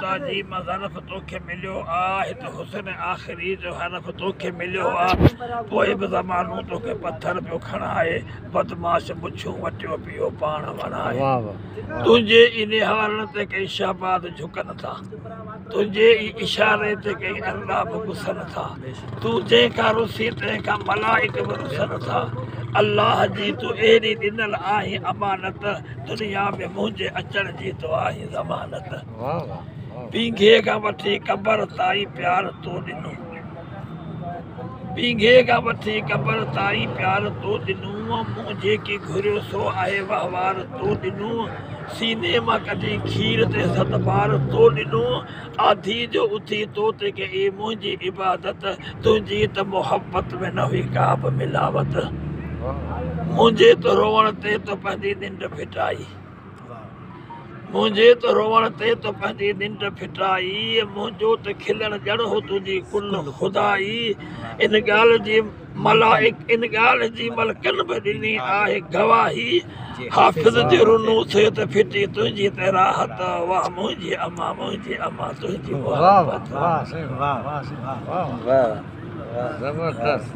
خدا جي مان ظرف توکي مليو آ، هت حسن آخري جو حرف توکي مليو آ، پوء به زمانو توکي پٿر پيو کڻائي، بدمعاش مڇون وٽيو پيو پاڻ وڻائي. تنهنجي ئي نهارڻ تي ڪئين شهباز جهڪن ٿا، تنهنجي ئي اشاري تي ڪئين ارڏا به گسن ٿا. تون جنهن کان رسين تنهن کان ملائڪ به رسن ٿا. الله جي تون اهڙي ڏنل آهين امانت، دنيا ۾ منهنجي اچڻ جي تون آهين ضمانت. پينگهي کان وٺي قبر تائين پيار تو ڏنو. پينگهي کان وٺي قبر تائين پيار تو ڏنو. مون جيڪي گهريو سو آهي وهنوار تو ڏنو. سيني مان ڪڍي کير تي ستبار تو ڏنو. آڌي جو اٿي تو تي ڪئي منهنجي عبادت، تنهنجي ته محبت ۾ نه هئي ڪا به ملاوت. منهنجي ته روئڻ تي تو پنهنجي ننڊ ڦٽائي. منهنجي ته روئڻ تي تو پنهنجي ننڊ ڦٽائي. منهنجو ته کلڻ ڄڻ هو تنهنجي ڪل خدائي. ان ڳالهه جي ملائڪ ان ڳالهه جي ملڪن به ڏني آهي گواهي. حافظ جي رنو ٿئي ته ڦٽي تنهنجي ته راحت. واه منهنجي اما منهنجي اما تنهنجي محبت. واه واه زبردست.